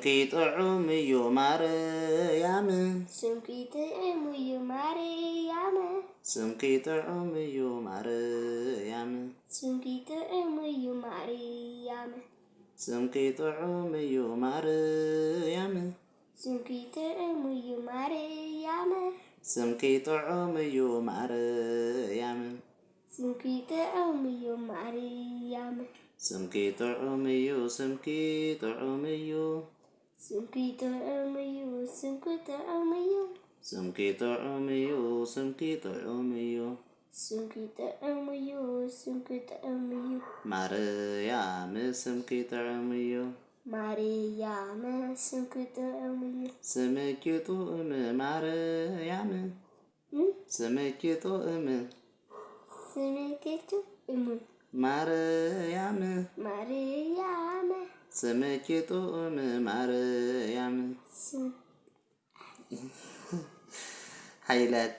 ስምኪ ጥዑም እዩ ማርያም። ስምኪ ጥዑም እዩ ማርያም። ስምኪ ጥዑም እዩ ማርያም። ስምኪ ጥዑም እዩ ማርያም። ስምኪ ጥዑም እዩ ማርያም። ስምኪ ጥዑም እዩ ማርያም። ስምኪ ጥዑም እዩ ማርያም። ስምኪ ጥዑም እዩ ማርያም። ስምኪ ጥዑም እዩ፣ ስምኪ ጥዑም እዩ። ስምኪ ጥዑም እዩ፣ ስምኪ ጥዑም እዩ። ስምኪ ጥዑም እዩ፣ ስምኪ ጥዑም እዩ። ስምኪ ጥዑም እዩ፣ ስምኪ ጥዑም እዩ። ማርያም ስምኪ ጥዑም እዩ። ማርያም ስምኪ ጥዑም እዩ። ስምኪ ጥዑም ማርያም። ስምኪ ጥዑም። ስምኪ ጥዑም። ማርያም። ማርያም። ስምኪ ጥዑም ማርያም። ስም ሃይላኪ።